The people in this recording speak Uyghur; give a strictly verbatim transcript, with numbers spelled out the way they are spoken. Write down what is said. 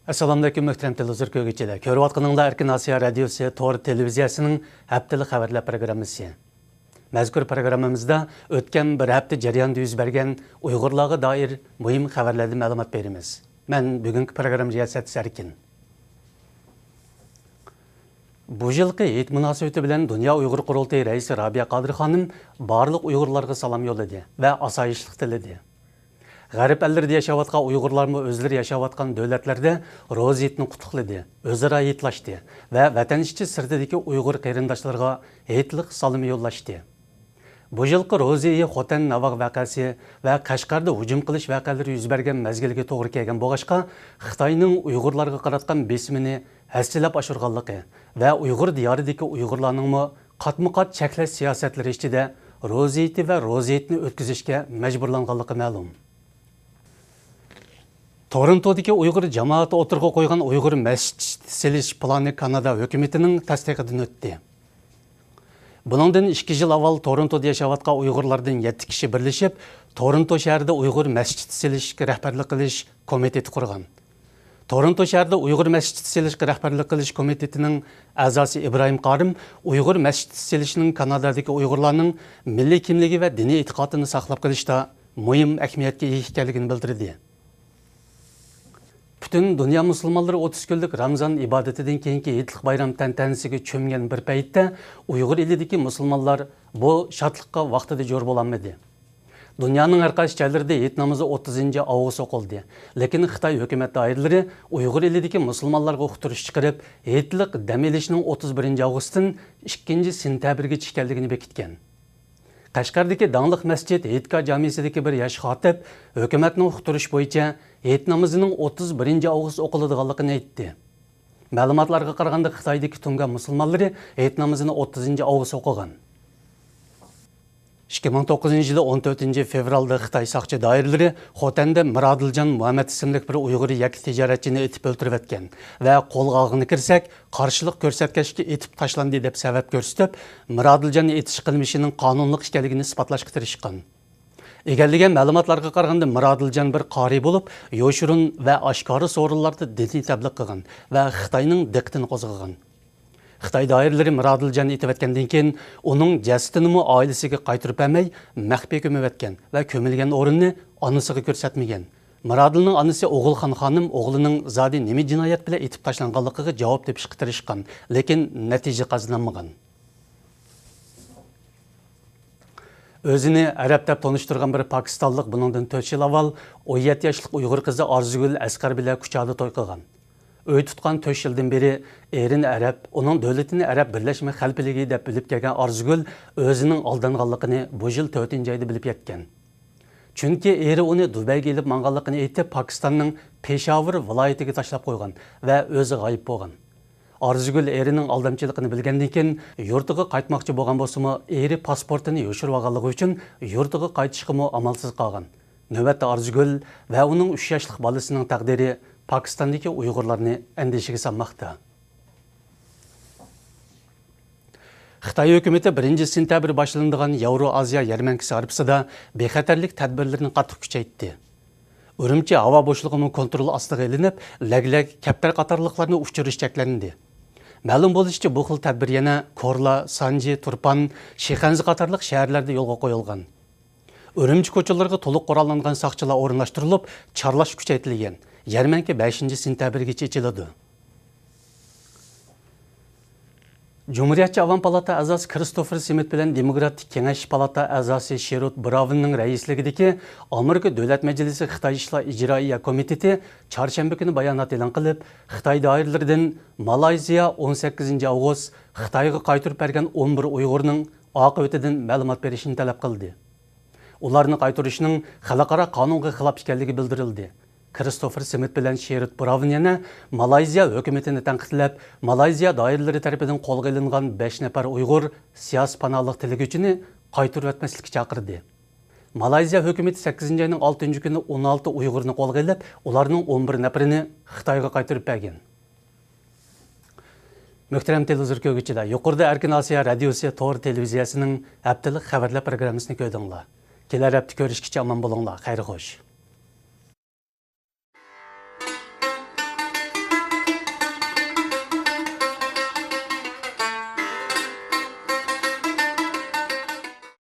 ئەسسالامۇئەلەيكۇم، مۆھتەرەم تېلېۋىزور كۆرگۈچىلەر. كۆرۈۋاتقىنىڭلار ئەركىن ئاسىيا رادىيوسى تور تېلېۋىزىيەسىنىڭ ھەپتىلىك خەۋەرلەر پروگراممىسى. مەزكۇر پروگراممىمىزدا ئۆتكەن بىر ھەپتە جەريانىدا يۈز بەرگەن ئۇيغۇرلارغا دائىر مۇھىم خەۋەرلەردىن مەلۇمات بېرىمىز. مەن بۈگۈنكى پروگرامما رىياسەتچىسى ئەركىن. بۇ يىلقى ھېيت مۇناسىۋىتى بىلەن دۇنيا ئۇيغۇر قۇرۇلتىيى رەئىسى رابىيە قادىر خانىم بارلىق ئۇيغۇرلارغا سالام يوللىدى ۋە ئاسايىشلىق تىلىدى. غەرب ئەللىرىدە ياشاۋاتقان ئۇيغۇرلارمۇ ئۆزلىرى ياشاۋاتقان دۆلەتلەردە روزا ھېيتنى قۇتلۇقلىدى، ئۆزئارا ھېيتلاشتى ۋە ۋەتەن ئىچى سىرتىدىكى ئۇيغۇر قېرىنداشلىرىغا ھېيتلىق سالىمى يوللاشتى. بۇ يىلقى روزا ئېيى خوتەن ناۋاق ۋەقەسى ۋە قەشقەردە ھۇجۇم قىلىش ۋەقەلىرى يۈز بەرگەن مەزگىلگە توغرا كەلگەن بولغاچقا، خىتاينىڭ ئۇيغۇرلارغا قاراتقان بېسىمىنى ھەسسىلەپ ئاشۇرغانلىقى ۋە ئۇيغۇر دىيارىدىكى ئۇيغۇرلارنىڭمۇ قاتمۇ قات چەكلەش سىياسەتلىرى ئىچىدە روزا ھېيتى ۋە روزا ھېيتنى ئۆتكۈزۈشكە مەجبۇرلانغانلىقى مەلۇم. تورونتودىكى ئۇيغۇر جامائىتى ئوتتۇرىغا قويغان ئۇيغۇر مەسچىتى سېلىش پىلانى كانادا ھۆكۈمىتىنىڭ تەستىقىدىن ئۆتتى. بۇنىڭدىن ئىككى يىل ئاۋۋال تورونتودا ياشاۋاتقان ئۇيغۇرلاردىن يەتتە كىشى بىرلىشىپ، تورونتو شەھىرىدە ئۇيغۇر مەسچىتى سېلىشقا رەھبەرلىك قىلىش كومىتېتى قۇرغان. تورونتو شەھىرىدە ئۇيغۇر مەسچىتى سېلىشقا رەھبەرلىك قىلىش كومىتېتىنىڭ ئەزاسى ئىبراھىم قارىم ئۇيغۇر مەسچىتى سېلىشنىڭ كانادادىكى ئۇيغۇرلارنىڭ مىللىي كىملىكى ۋە دىنىي ئېتىقادىنى ساقلاپ قېلىشتا مۇھىم ئەھمىيەتكە ئىگە ئىكەنلىكىنى بىلدۈردى. پۈتۈن دۇنيا مۇسۇلمانلىرى ئوتتۇز كۈنلۈك رامزان ئىبادىتىدىن كېيىنكى ھېيتلىق بايرام تەنتەنىسىگە چۆمگەن بىر پەيتتە، ئۇيغۇر ئېلىدىكى مۇسۇلمانلار بۇ شادلىققا ۋاقتىدا جور بولالمىدى. دۇنيانىڭ ھەر قايسى جايلىرىدا ھېيت نامىزى ئوتتۇزىنچى ئاۋغۇست ئوقۇلدى. لېكىن خىتاي ھۆكۈمەت دائىرىلىرى ئۇيغۇر ئېلىدىكى مۇسۇلمانلارغا ئۇقتۇرۇش چىقىرىپ، ھېيتلىق دەم ئېلىشنىڭ ئوتتۇز بىرىنچى ئاۋغۇستتىن ئىككىنچى سېنتەبىرگىچە ئىكەنلىكىنى بېكىتكەن. قەشقەردىكى داڭلىق مەسچىت ھېيتگاھ جامىسىدىكى بىر ياش خاتىپ ھۆكۈمەتنىڭ ئۇقتۇرۇشى بويىچە ھېيت نامىزىنىڭ ئوتتۇز بىرىنچى ئاۋغۇست ئوقۇلىدىغانلىقىنى ئېيتتى. مەلۇماتلارغا قارىغاندا، خىتايدىكى تۇڭگان مۇسۇلمانلىرى ھېيت نامىزىنى ئوتتۇزىنچى ئاۋغۇست ئوقۇغان. ئىككى مىڭ توققۇزىنچى يىلى ئون تۆتىنچى فېۋرالدا خىتاي ساقچى دائىرىلىرى خوتەندە مىرادىلجان مۇھەممەد ئىسىملىك بىر ئۇيغۇر يەككە تىجارەتچىنى ئېتىپ ئۆلتۈرۈۋەتكەن ۋە قولغا ئالغىنى كىرسەك، قارشىلىق كۆرسەتكەچكە ئېتىپ تاشلاندى دەپ سەۋەب كۆرسىتىپ، مىرادىلجاننى ئېتىش قىلمىشىنىڭ قانۇنلۇق ئىكەنلىكىنى ئىسپاتلاشقا تىرىشقان. ئىگىلىگەن مەلۇماتلارغا قارىغاندا، مىرادىلجان بىر قارىي بولۇپ، يوشۇرۇن ۋە ئاشكارا سورۇنلاردا دىنىي تەبلىغ قىلغان ۋە خىتاينىڭ دىققىتىنى قوزغىغان. خىتاي دائىرىلىرى مىرادىلجاننى ئېتىۋەتكەندىن كېيىن، ئۇنىڭ جەسىتىنىمۇ ئائىلىسىگە قايتۇرۇپ بەرمەي، مەخپىي كۆمۈۋەتكەن ۋە كۆمۈلگەن ئورۇننى ئانىسىغا كۆرسەتمىگەن. مىرادىلنىڭ ئانىسى ئوغۇلخان خانىم ئوغلىنىڭ زادى نېمە جىنايەت بىلەن ئېتىپ تاشلانغانلىقىغا جاۋاب تېپىشقا تىرىشقان، لېكىن نەتىجە قازىنالمىغان. ئۆزىنى ئەرەب دەپ تونۇشتۇرغان بىر پاكىستانلىق بۇنىڭدىن تۆت يىل ئاۋۋال ئون يەتتە ياشلىق ئۇيغۇر قىزى ئارزۇگۈل ئەسقەر بىلەن كۇچادا توي قىلغان. ئۆي تۇتقان تۆت يىلدىن بېرى ئېرىنى ئەرەب، ئۇنىڭ دۆلىتىنى ئەرەب بىرلەشمە خەلىپىلىكى دەپ بىلىپ كەلگەن ئارزۇگۈل ئۆزىنىڭ ئالدانغانلىقىنى بۇ يىل تۆتىنچى ئايدا بىلىپ يەتكەن. چۈنكى ئېرى ئۇنى دۇبەيگە ئېلىپ ماڭغانلىقىنى ئېيتىپ، پاكىستاننىڭ پېشاۋۇر ۋىلايىتىگە تاشلاپ قويغان ۋە ئۆزى غايىب بولغان. ئارزۇگۈل ئېرىنىڭ ئالدامچىلىقىنى بىلگەندىن كېيىن، يۇرتىغا قايتماقچى بولغان بولسىمۇ، ئېرى پاسپورتىنى يوشۇرۇۋالغانلىقى ئۈچۈن يۇرتىغا قايتىشقىمۇ ئامالسىز قالغان. نۆۋەتتە ئارزۇگۈل ۋە ئۇنىڭ ئۈچ ياشلىق بالىسىنىڭ تەقدىرى پاكىستاندىكى ئۇيغۇرلارنى ئەندىشىگە سالماقتا. خىتاي ھۆكۈمىتى بىرىنچى سېنتەبىر باشلىنىدىغان ياۋرو ئازىيا يەرمەنكىسى ھارپىسىدا بىخەتەرلىك تەدبىرلىرىنى قاتتىق كۈچەيتتى. ئۈرۈمچى ھاۋا بوشلۇقىمۇ كونترول ئاستىغا ئېلىنىپ، لەگلەك، كەپتەر قاتارلىقلارنى ئۇچۇرۇش چەكلەندى. مەلۇم بولۇشىچە، بۇ خىل تەدبىر يەنە كورلا، سانجى، تۇرپان، شىخەنزە قاتارلىق شەھەرلەردە يولغا قويۇلغان. ئۈرۈمچى كوچىلىرىغا تولۇق قوراللانغان ساقچىلار ئورۇنلاشتۇرۇلۇپ، چارلاش كۈچەيتىلگەن. يەرمەنكە بەشىنچى سېنتەبىرگىچە ئېچىلىدۇ. جۇمھۇرىيەتچى ئاۋام پالاتا ئەزاسى كىرىستوفېر سېمىت بىلەن دېموكراتىك كېڭەش پالاتا ئەزاسى شېرۇت براۋننىڭ رەئىسلىكىدىكى ئامېرىكا دۆلەت مەجلىسى خىتاي ئىشلار ئىجرائىيە كومىتېتى چارشەنبە كۈنى بايانات ئېلان قىلىپ، خىتاي دائىرىلىرىدىن مالايزىيا ئون سەككىزىنچى ئاۋغۇست خىتايغا قايتۇرۇپ بەرگەن ئون بىر ئۇيغۇرنىڭ ئاقىۋىتىدىن مەلۇمات بېرىشنى تەلەپ قىلدى. ئۇلارنى قايتۇرۇشنىڭ خەلقئارا قانۇنغا خىلاپ ئىكەنلىكى بىلدۈرۈلدى. كىرىستوفېر سېمىت بىلەن شېرۇت براۋن يەنە مالايزىيە ھۆكۈمىتىنى تەنقىدلەپ، مالايزىيە دائىرىلىرى تەرىپىدىن قولغا ئېلىنغان بەش نەپەر ئۇيغۇر سىياسىي پاناھلىق تىلىگۈچىنى قايتۇرۇۋەتمەسلىككە چاقىردى. مالايزىيە ھۆكۈمىتى سەككىزىنچى ئاينىڭ ئالتىنچى كۈنى ئون ئالتە ئۇيغۇرنى قولغا ئېلىپ، ئۇلارنىڭ ئون بىر نەپىرىنى خىتايغا قايتۇرۇپ بەرگەن. مۆھتەرەم تېلېۋىزور كۆرگۈچىلەر، يۇقىرىدا ئەركىن ئاسىيا رادىيوسى تور تېلېۋىزىيەسىنىڭ ھەپتىلىك خەۋەرلەر پروگراممىسىنى كۆردۈڭلار. كېلەر ھەپتە كۆرۈشكىچە ئامان بولۇڭلار. خەير خوش.